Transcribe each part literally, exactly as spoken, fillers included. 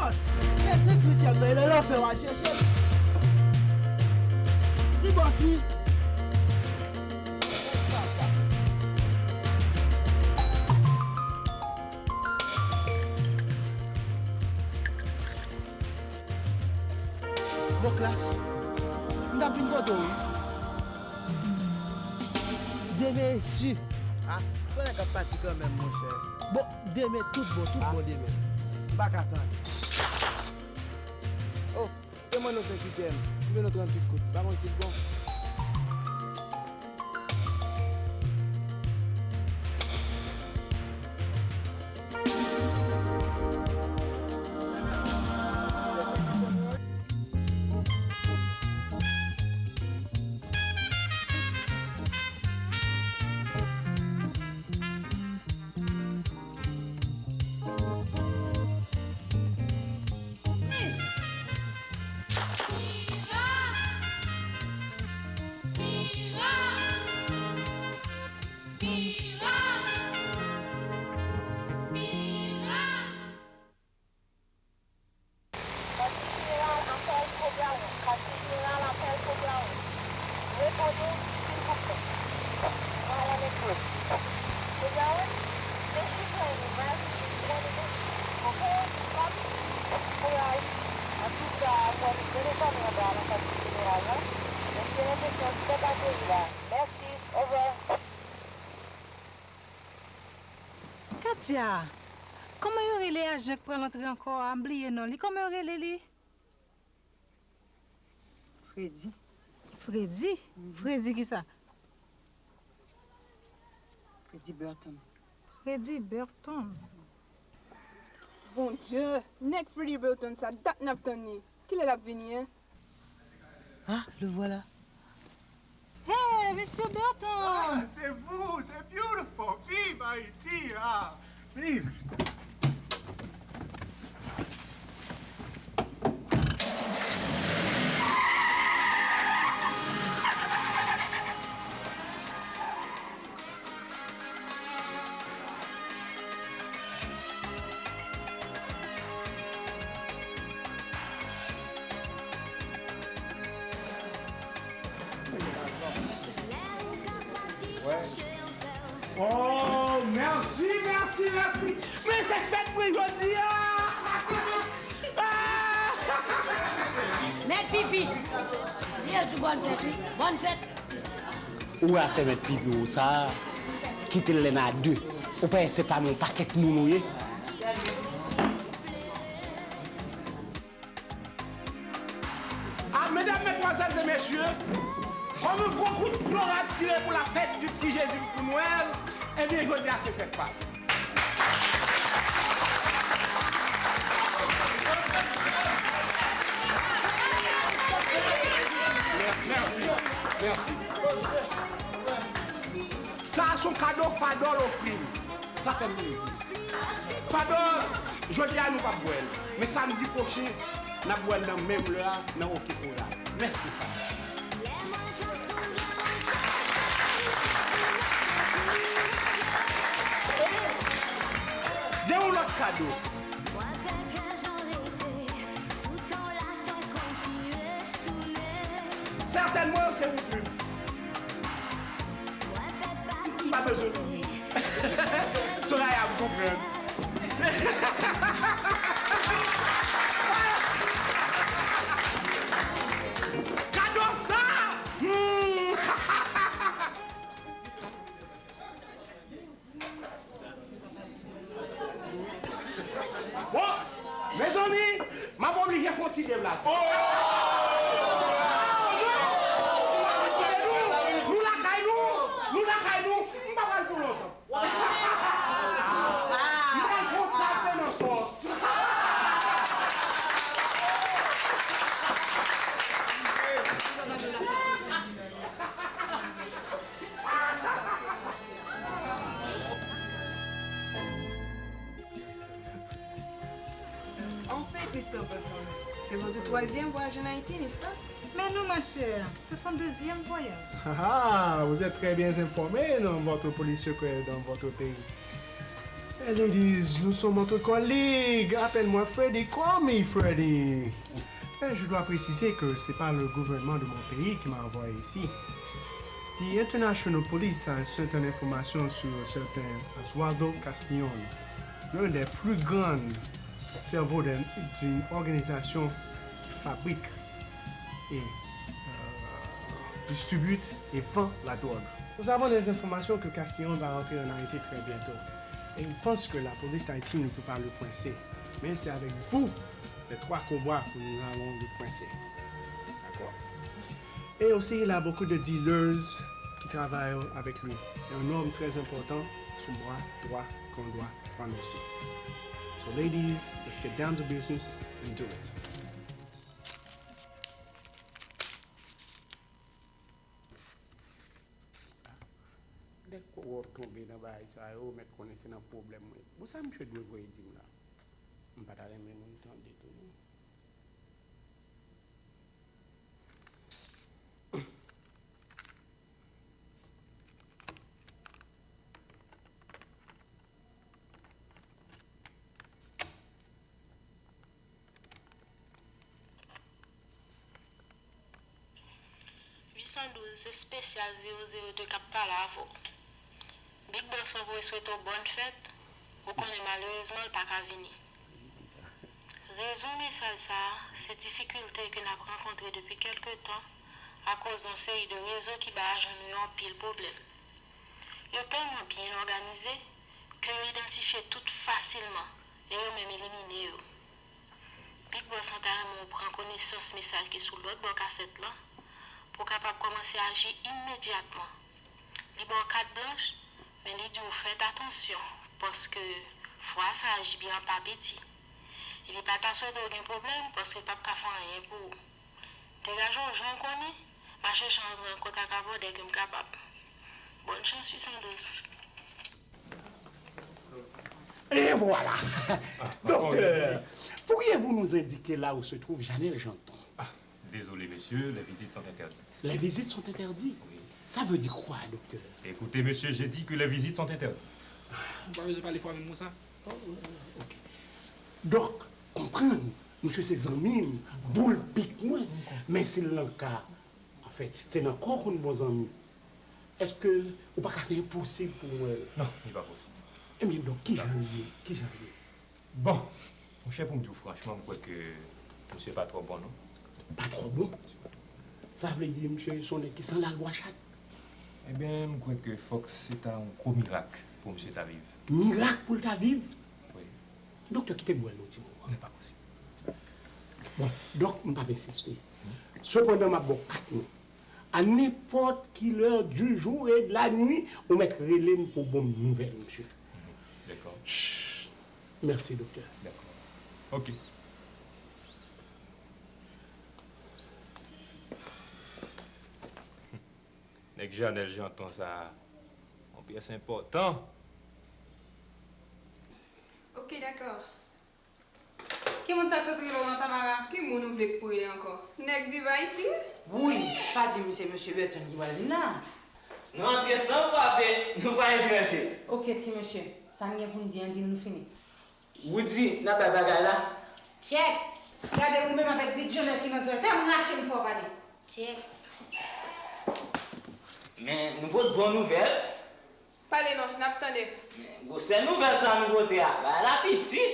Men se Christian nan, e nan lanfè w al chèche l. Ti bòs wi. Bon, Klass, m t ap vin kote w wi. Demen e si. Ah, fò nèg ap pati kanmenm, monchè. Bon, demen, tout bon, tout bon demen. M pa ka tann. Oh, te mande w senk uityèm. M jwenn w tranntuit goud. Pa konn si l bon. Katye jeneral apèl Kobra Wouj. Katye jeneral apèl Kobra Wouj. Reponn nou, silvouplè. Mwen wè nèg yo. Kobra Wouj, men si fè nou, mwen vini, mwen vini. Oke, m ap Kobra Wouj. Antouka, mwen vini zanmi anba nan katye jeneral la. Mesye, reponn nou, se pa peyi la. Mèsi, ovwa. Katya, kòman yo rele ajan k pral antre ankò a? M bliye non li. Kòman yo rele li? Fredi. Fredi? Fredi kisa? Fredi Burton. Fredi Burton. Bondye, nèg Fredi Burton sa, dat n ap tann li. Kilè l ap vini, en? Ah, le voilà. Hey, mister Burton! Ah, c'est vous, c'est beautiful. Vive Haïti, ah, vive! Oh, mèsi, mèsi, mèsi. Men se fèt mwen jodi a. Mèt Pipi, li yo di w bòn fèt, wi. Bòn fèt. Ou wè afè mèt Pipi ou sa a, kite l lè n a de. Ou pa wè se pami yon pakèt moun ou ye? Ah, mesdames, mesdemoiselles et messieurs, kòm yon gwo kout plon ap tire pou la fèt di Ti Jezi pou Nwèl, ebyen, jodi a se fèt pa nou. Mèsi. Mèsi. Sa a se yon kado Fadòl ofri m. Sa fè m plezi. Fadòl, jodi a nou p ap bwè l, men samdi pwochen, n ap bwè l nan menm lè a, nan Oke Koral. Mèsi, Fadòl. Gen yon lòt kado. Sètènman, se ou menm. M pa bezwen di. Soraya ap konprann. Kado sa! Hmm. Bon, mezanmi, m ap oblije fè yon ti deplase. Nou lakay nou, nou lakay nou, m pa pral pou lontan. M pral fè yon tape nan sòs. Enfin, Christopher, c'est votre troisième voyage en Haïti, n'est-ce pas? Mais non, ma chère, c'est son deuxième voyage. Ah, vous êtes très bien informé dans votre police secrète, dans votre pays. Ladies, nous sommes entre collègues. Appelle-moi Freddy, call me Freddy. Et je dois préciser que c'est pas le gouvernement de mon pays qui m'a envoyé ici. The International Police a certaines informations sur un certain Oswaldo Castillon, l'un des plus grands cerveaux d'une d'une organisation qui fabrique et euh, distribue et vend la drogue. Nous avons des informations que Castillon va rentrer en Haïti très bientôt. Et il pense que la police d'Haïti ne peut pas le coincer. Mais c'est avec vous, les trois cobras, que nous allons le coincer. D'accord? Et aussi, il a beaucoup de dealers qui travaillent avec lui. Et un homme très important, son bras droit, qu'on doit prendre aussi. So ladies, let's get down to business and do it. Dèk kou w ap tonbe nan bagay sa yo, ou mèt konnen se nan pwoblèm mwen. Bon, sa misye dwe voye di m la? M pa ta renmen moun tande tou non. Uit san douz espesyal zewo zewo de k ap pale avè w. Big Boss la voye swete w bòn fèt, ou konnen malerezman l pa ka vini. Rezon mesaj sa a, se difikilte ke n ap rankontre depi kèlke tan akoz yon seri de rezo ki bay ajan nou yo anpil pwoblèm. Yo tèlman byen òganize ke yo idantifye tout fasilman e yo menm elimine yo. Big Boss lan ta renmen w pran konesans mesaj ki sou lòt bò kasèt lan pou w kapab kòmanse aji imedyatman. Li ba w kat blanch, men li di w fèt atansyon, paske fwa sa a jibiyan pa piti. E li pa ta swete w gen pwoblèm, paske l p ap ka fè anyen pou ou. Degaje w jan w konnen, m a chèche antre an kontak avè w dèke m kapab. Bòn chans, uit san douz. Et voilà. Docteur, pourriez-vous nous indiquer là où se trouve Janèl Janton? Ah, désolé, monsieur, les visites sont interdites. Les visites sont interdites? Oui. Ça veut dire quoi, docteur? Écoutez, monsieur, j'ai dit que les visites sont interdites. Ou pa bezwen pale fò menm konsa. Oh, ok. Dòk, konprann, misye se zanmi m, boul pik mwen, men si l nan ka, anfen, se nan kò w konn bon zanmi. Èske ou pa ka fè enposib pou mwen? Non, li pa posib. Ebyen, donk, kijan l ye? Kijan l ye? Bon, monchè, pou m di w franchman, m kwè ke misye pa twò bon, non. Pa twò bon? Sa vle di misye se yon nèg ki san lalwa chat? Ebyen, m kwè ke fòk se ta yon gwo mirak pou misye ta viv. Mirak pou l ta viv? Wi. Doktè, kite m wè l yon ti moman. Li pa posib. Bon, donk, m p ap ensiste. Sepandan, m ap ba w kat non. A nenpòt ki lè du jour et de la nuit, ou mèt rele m pou w ban m nouvèl, mesye. Mhm. Dakò. Chh. Mèsi, doktè. Dakò. Ok. Nèg Janèl Janton sa a, yon pyès enpòtan. Ok, dakò. Ki moun sa k sot rele w lan, Tamara? Ki moun ou vle k pou rele ankò? Nèg Viv Ayiti, wi? Wouy, pa di m se mesye Burton ki pral vin la. Nou antre san frape, nou pa etranje. Ok, ti mesye, sa n gen pou n di an, di l nou fini. Woody, n ap bay bagay la. Tchèk! Gade ou menm avèk bidjonnè ki nan zòrèy. Tè m rache m fè w pale. Tchèk! Men, nou pot bon nouvèl. Pale non, n ap tande. Men, gwosè nouvèl sa nou pote a, bagay la piti.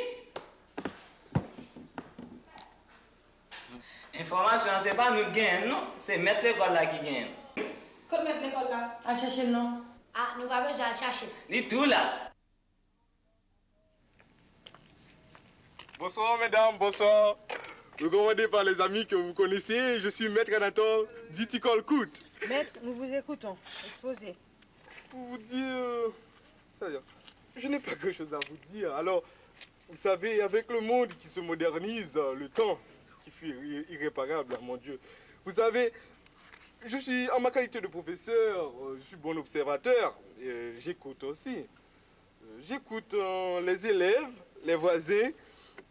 Enfòmasyon an se pa nou k genyen l non, se mèt lekòl la ki genyen l. Kot mèt lekòl la? Al chèche l non. Ah, nou pa bezwen al chache l. Li tou la. Bonsoir mesdames, bonsoir. Recommandé par les amis que vous connaissez, je suis Maître Anatole, dit Ti Kòl Kout. Maître, nous vous écoutons. Exposez. Pour vous dire, c'est-à-dire, je n'ai pas grand-chose à vous dire. Alors, vous savez, avec le monde qui se modernise, le temps qui fut irré- irréparable, mon Dieu. Vous savez, je suis, en ma qualité de professeur, euh, je suis bon observateur, euh, j'écoute aussi. Euh, j'écoute, euh, les élèves, les voisins,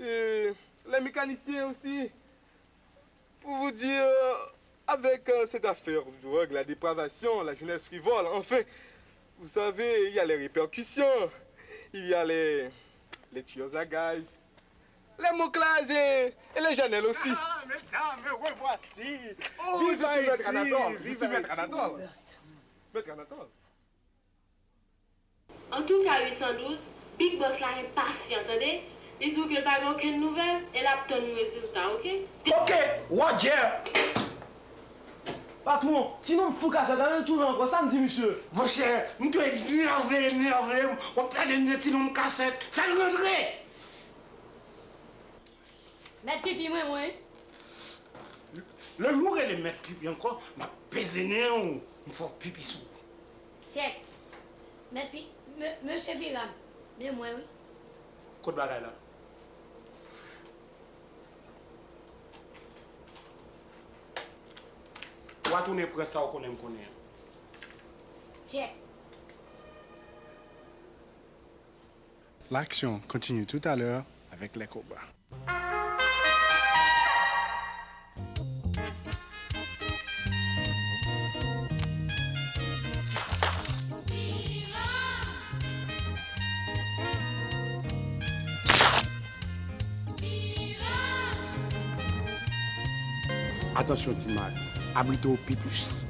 et les mécaniciens aussi. Pour vous dire, avec, euh, cette affaire de drogue, la dépravation, la jeunesse frivole, enfin, vous savez, il y a les répercussions. Il y a les, les tuyaux à gaz, les mots classés et les Janelles aussi. Ah, mesdames, me revoici. Oh, vive Haïti, vive Haïti. Je suis maître Anatole. Maître Anatole. Antouka, uit san douz, Big Boss la enpasyan, tande. Li di w ke l pa gen okenn nouvèl e l ap tann yon rezilta, oke? Oke, Roger! Patwon, ti nonm fou kasèt la, men l tounen ankò, sa n di misye? Monchè, m tou enève, enève, w ap pale de ti nonm kasèt, fè l rantre! Mèt pipi mwen, mwen. Lè ou rele mèt pipi ankò, m ap peze nen w, m fè w pipi sou ou. Tchèk. Mèt pi, me-, mesye Piram, men mwen wi. Kot bagay la? W a tounen pran sa w konnen m konnen an. Tchèk. L'action continue tout à l'heure avec les Cobras. Atansyon, Ti Mak, abrite w pi plis.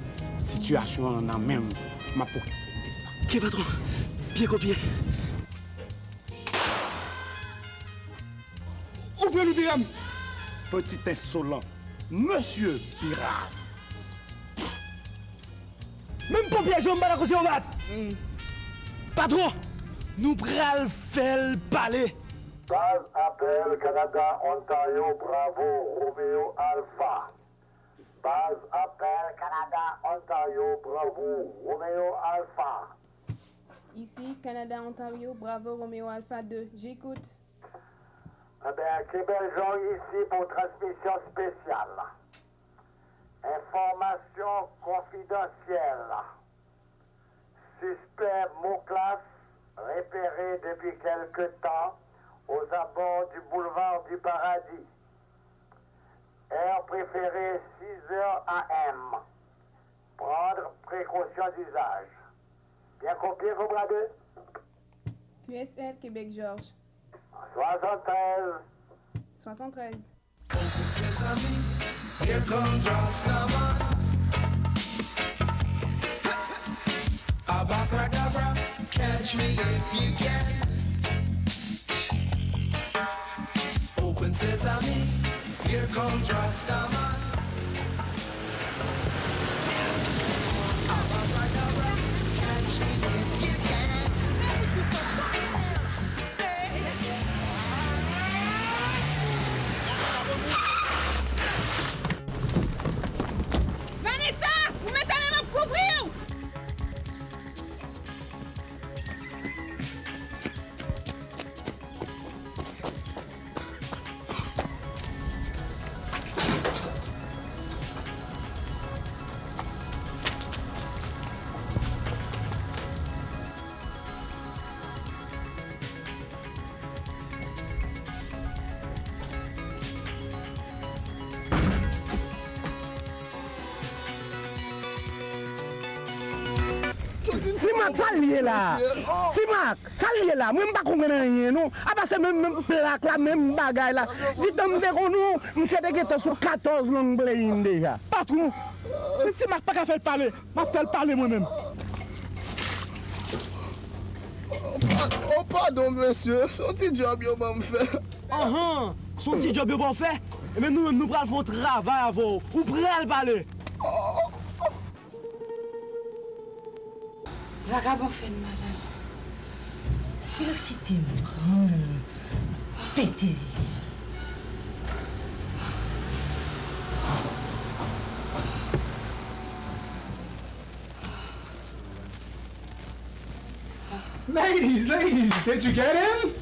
Sitiyasyon an nan men m, m ap okipe m de sa. Ke patwon, byen kopye. Ou pran li, Piram? Petit insolent, mesye Piram. Menm ponpye janm pa dakò se yo bat. Patwon, nou pral fè l pale. Baz apèl Kanada, Ontario, Bravo, Romeo, Alpha. Baz apèl Kanada, Ontario, Bravo, Romeo, Alpha. Ici, Canada, Ontario, Bravo, Romeo, Alpha deux, j'écoute. Ebyen, Kebèl Jòj isi pou transmisyon espesyal. Enfòmasyon konfidansyèl. Sispè Moklas repere depi kèlke tan aux abords du boulevard du Paradis. Heure préférée, six heures A M. Prendre précaution d'usage. Byen kopye, Cobra deux. Q S L, Québec Georges. Soixante-treize. Soixante-treize. Here comes Rastaman. Abracadabra, catch me if you can. Open sesame, here comes Rastaman. Abracadabra, catch me if you can. Vanessa, ou met ale, m ap kouvri w! Ti Mak, sa l ye la? Ti Mak, sa l ye la? Mwen m pa konprann anyen non. Apa se menm, menm plak la, menm bagay la. Di tan m te konn ou, misye te gentan sou katòz long plane deja. Patwon, si Ti Mak pa ka fè l pale, m ap fè l pale mwen menm. Oh, pa-, oh, padon, mesye. Se yon ti djòb yo ban m fè. Anhan, se yon ti djòb yo ba w fè? Ebyen, nou menm, nou pral fè yon travay avè w. Ou pral pale. Vagabon fè n mal. Si l kite m pran l, pete zye. Ladies, ladies, did you get him?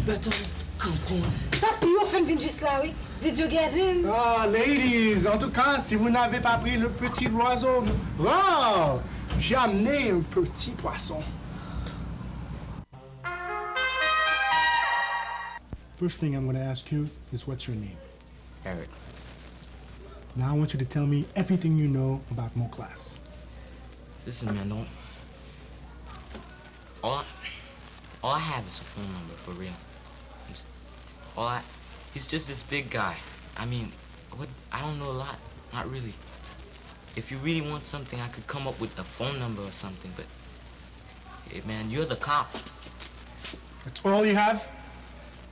Bèto, kanpon. Sa pi yo fè n vin jis la, wi. Did you get him? Ah, ladies, en tout cas, si vous n'avez pas pris le petit oiseau rare, j'ai amené un petit poisson. First thing I'm gonna ask you is what's your name? Eric. Now I want you to tell me everything you know about Moklas. Listen, man, don't. All I, All I have is a phone number, for real. I'm s- All I, he's just this big guy. I mean, what? I don't know a lot. Not really. If you really want something, I could come up with a phone number or something, but, hey, man, you're the cop. That's all you have?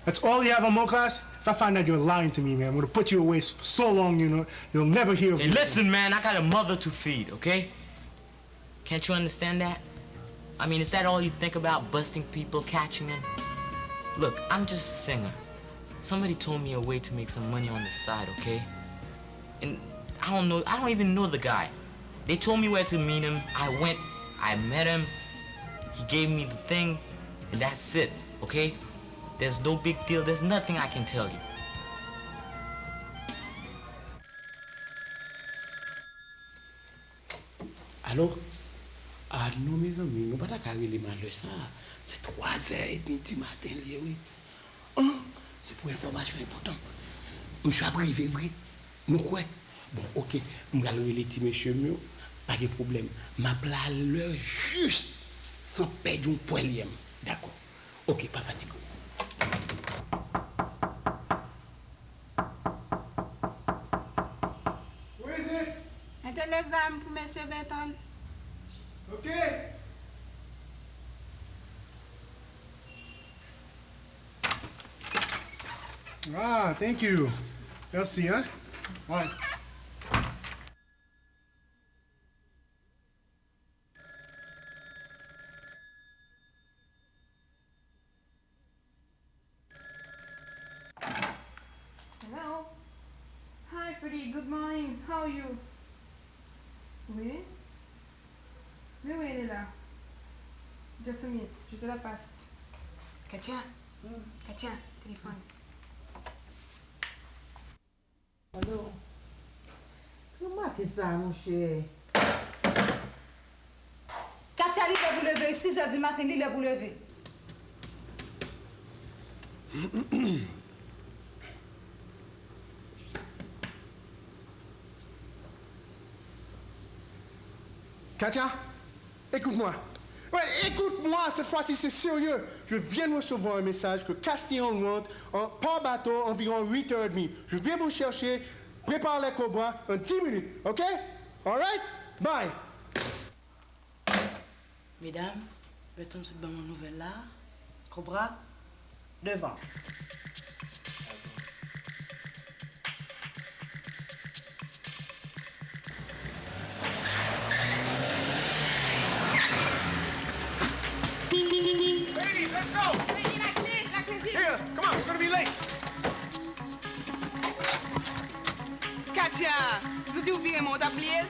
That's all you have on Mo Class? If I find out you're lying to me, man, I'm gonna put you away s- for so long, you know, you'll never hear of Hey, me. Listen, man, I got a mother to feed, okay? Can't you understand that? I mean, is that all you think about, busting people, catching them? Look, I'm just a singer. Somebody told me a way to make some money on the side, okay? And I don't know, I don't even know the guy. They told me where to meet him. I went, I met him. He gave me the thing, and that's it, okay? There's no big deal. There's nothing I can tell you. Alo? Ah non, mezanmi, nou pa ta ka rele m a lè sa a. Se twazè edmi dimaten li ye, wi. An, se pou enfòmasyon enpòtan. Misye ap rive vre. Nou kwè? Bon, oke, m pral rele ti mesye m yo, pa gen pwoblèm. M ap la a lè jis, san pèdi yon pwèl yè m. Dakò. Oke, pa fatige w. Who is it? Un télégramme pour Monsieur Benton. Ok. Ah, thank you. Merci, hein. Bye. Hello. Hi, pretty. Good morning. How are you? Oui. Oui, oui, elle est là. Just a minute. Je te la passe. Katia. Katia, téléphone. Alo. Granmati sa, monchè. Katia, li lè pou leve, sis è di maten, li lè pou leve. Katia, écoute-moi. Ouais, écoute-moi, cette fois-ci, c'est sérieux. Je viens de recevoir un message que Castillon rentre en, par bateau environ huit heures et demie. Je viens vous chercher. Prépare les cobras en dix minutes, ok? Alright? Bye. Medam, Berton sot ban mwen nouvèl la. Kobra, devan. Ladies, let's go! Lady, lakle, lakle vit! Here, come on, we're gonna be late! Katia, zouti w pi renmen w t ap bliye l?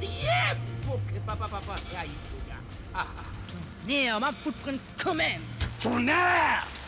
Dyab! Mon kè, papa, papa, sa yi kounye a. Ah, ah. Tonnè, m ap fout pran kanmenm. Tonnè!